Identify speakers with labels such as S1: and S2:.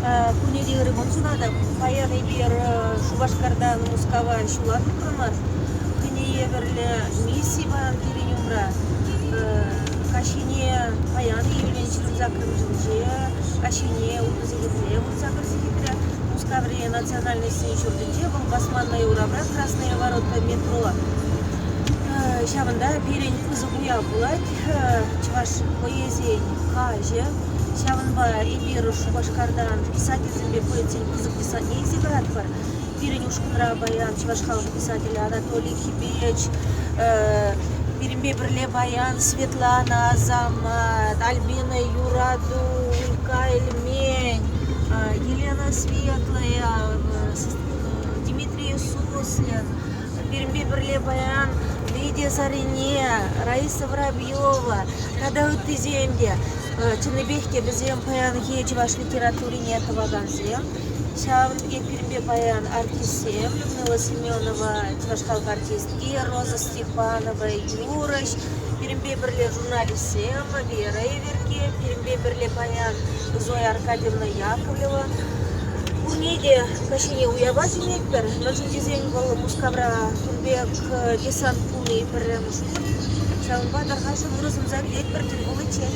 S1: Пурне те ырӑ кун сунатӑп. Паян эпир Шупашкартан Мускава ҫула тухрӑмӑр. Хӑйне евӗрлӗ мисси паян пирӗн умра. Каҫхине паян июлӗн 28-мӗшӗнче, каҫхине ултӑ сехетре, 18 сехетре Мускаври национальноҫсен ҫуртӗнче, вӑл Басманная урамра, Красные ворота метро. Ҫавӑнта пирӗн пысӑк уяв пулать, чӑваш поэзийӗн каҫӗ. Ҫавӑнпа эпир Шупашкартан писательсемпе поэтсен пысӑк десантне илсе каятпӑр. Пирӗн ушкӑнра паян чӑваш халӑх писателӗ Анатолий Кипеч, пирӗнпе пӗрле паян Светлана Асамат, Альбина Юрату, Улька Эльмен, Елена Светлая, Дмитрий Суслин, пирӗнпе пӗрле паян Лидия Сарине, Раиса Воробьева тата ыттисем те. Чӑннипех те вӗсем паянхи чӑваш литературине тӑвакансем. Ҫавӑн пекех пирӗнпе паян артистсем Людмила Семенова, чӑваш халӑх артистки, Роза Степанова юрӑҫ, пирӗнпе пӗрле журналистсем Вера Эверке, пирӗнпе пӗрле паян Зоя Аркадьевна Яковлева. Пурне те каҫхине уява чӗнетпӗр, мӗншӗн тесен вӑл Мускавра кун пек десант пулни пӗрремӗш хут. Ҫавӑнпа тархасшӑн ырӑ сунса кӗтетпӗр тӗл пуличчен.